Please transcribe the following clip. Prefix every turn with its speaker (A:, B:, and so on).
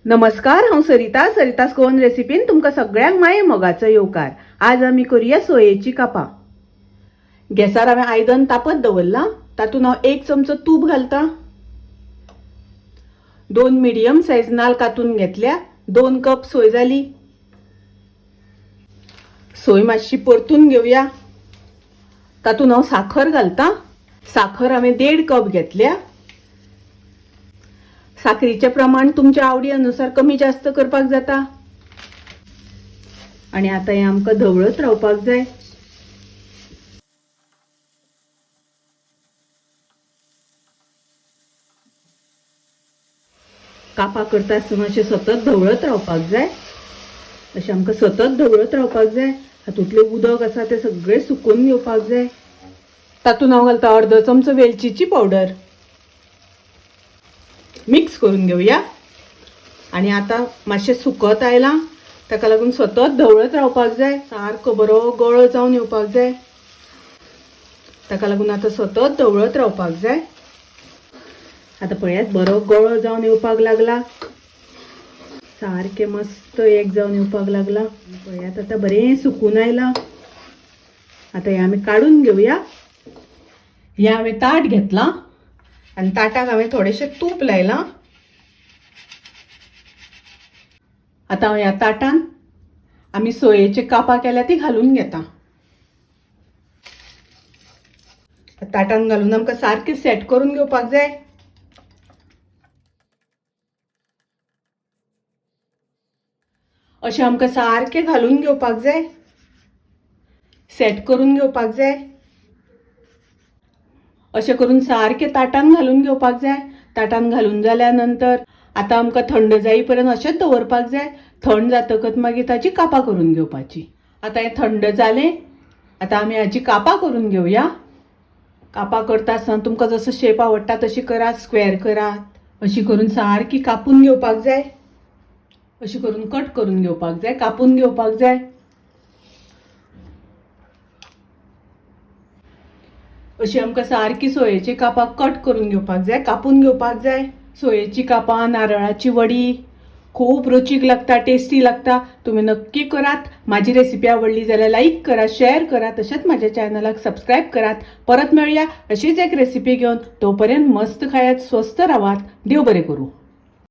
A: नमस्कार, हांव सरिता. सरितास गोवन रेसिपीन तुमकां सगळ्यांक माये मोगाचो येवकार. आज आमी करूया सोयेची कापां. गॅसार हांवें आयदन तापत दवरलां. तातूंत हांव 1 चमचो तूप घालता. 2 मिडियम सायज नाल कातून घेतल्या. 2 कप सोय जाली. सोय मातशी परतून घेवया. तातूंत हांव साखर घालता. साखर हांवें 1.5 कप घेतल्या. साखरीचें प्रमाण तुमच्या आवडी अनुसार कमी जास्त करपाक जाता. आनी आतां हें आमकां धवळत रावपाक जाय. कापां करता आसतना अशें सतत धवळत रावपाक जाय. अशें आमकां सतत धवळत रावपाक जाय. हातूंतलें उदक आसा तें सगळें सुकून घेवपाक जाय. तातूंत हांव घालता 1/2 चमचो वेलचीची पावडर. मिक्स करून घेवया. आनी आतां मातशें सुकत आयलां, ताका लागून सतत धवळत रावपाक जाय. सारको बरो गळो जावन येवपाक जाय. ताका लागून आतां सतत धवळत रावपाक जाय. आतां पळयात, बरो गळो जावन येवपाक लागला. सारकें मस्त एक जावन येवपाक लागला. पळयात, आतां बरें सुकून आयलां. आतां हें आमी काडून घेवया. हें हांवें ताट घेतलां आनी ताटाक हांवें थोडेशें तूप लायलां. आतां हांव ह्या ताटान आमी सोयेची कापां केल्या ती घालून घेता. ताटान घालून आमकां सारकें सेट करून घेवपाक जाय. अशें आमकां सारकें घालून घेवपाक जाय, सेट करून घेवपाक जाय. अशें करून सारकें ताटान घालून घेवपाक जाय. ताटान घालून जाल्या नंतर आतां आमकां थंड जाई पर्यंत अशेंच दवरपाक जाय. थंड जातकच मागीर ताची कापां करून घेवपाची. आतां हें थंड जालें, आतां आमी हाची कापां करून घेवया. कापां करता आसतना तुमकां जसो शेप आवडटा तशी करात, स्क्वेर करात. अशी करून सारकी कापून घेवपाक जाय. अशी करून कट करून घेवपाक जाय, कापून घेवपाक जाय. अशी आमकां सारकी सोयेची कापां कट करून घेवपाक जाय, कापून घेवपाक जाय. सोयेची कापां, नारळाची वडी खूब रुचीक लागता, टेस्टी लागता. तुमी नक्की करात. माझी रेसिपी आवडली जाल्यार लायक करा, शेअर करा, तशेंच माझ्या चॅनलाक सबस्क्रायब करात. परत मेळया अशीच एक रेसिपी घेवन. तोपर्यंत मस्त खायात, स्वस्थ रावात. देव बरें करूं.